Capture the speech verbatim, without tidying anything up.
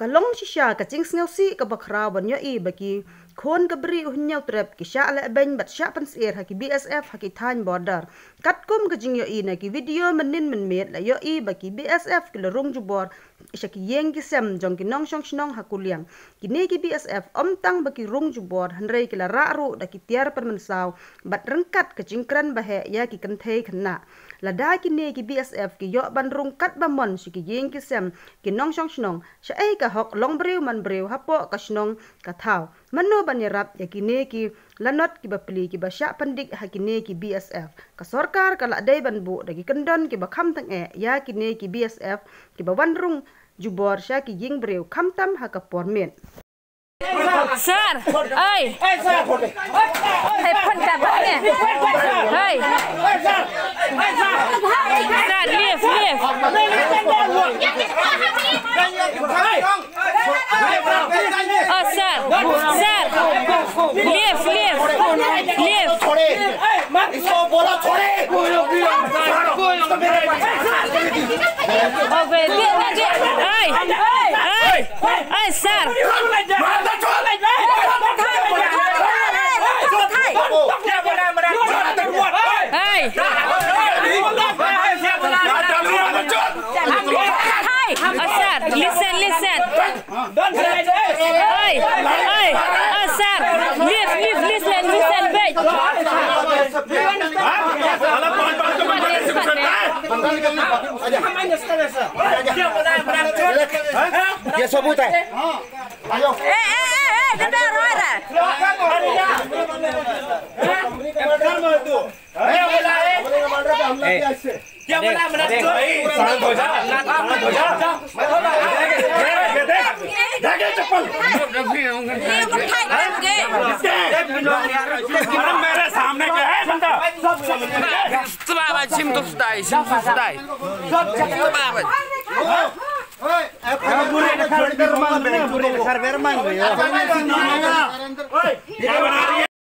Ka long shisha ka jingsngewsih kaba khraw ban ïohi ba ki khun ka Bri u Hynñiewtrep ki shah lehbeiñ bad shah pynsyier ha ki B S F ha ki thaiñ border. Katkum ka jingïohi na ki video mynnin mynmiet la ïohi ba ki B S F ki la rung jubor sha ki ïing ki sem jong ki nongshong shnong ha Kuliang. Kine ki B S F ym tang ba ki rung jubor hynrei ki la rah ruh da ki tiar pynmynsaw bad ryngkat ka jingkren ba heh ïa ki kynthei khynnah. Lada kine ki B S F ki ïoh ban rung katba mon sha ki ïing ki sem ki nongshong shnong, shaei ka hok long briew man briew hapoh ka shnong ka thaw? Mano ban ïarap ïa kine ki lanot kiba pli kiba shah pyndik ha kine ki B S F? Ka sorkar ka la dei ban buh da ki kyndon kiba kham tyngeh ïa kine ki B S F kiba wan rung jubor sha ki ïing briew khamtam ha ka por miet. Sir, oi. Hey, phone ka ba nge. Hey. Sir, leave, leave. Oh, sir. Sir. Leave, leave. Leave. छोड़े। इसको बोला छोड़े। Oh, wait, wait, wait, wait. Hey. Hey. Hey, sir. Hey. Hey, sir, listen, listen. Hey, hey, sir. Leave, leave, listen, listen, wait. ये सबूत है। ए, ए, ए, ए, डर, डर, डर। क्या बोला है? क्या बोला? शांत हो जा, शांत हो जा। ये देख, देख ये चप्पल। अरे मेरे सामने क्या है बंदा?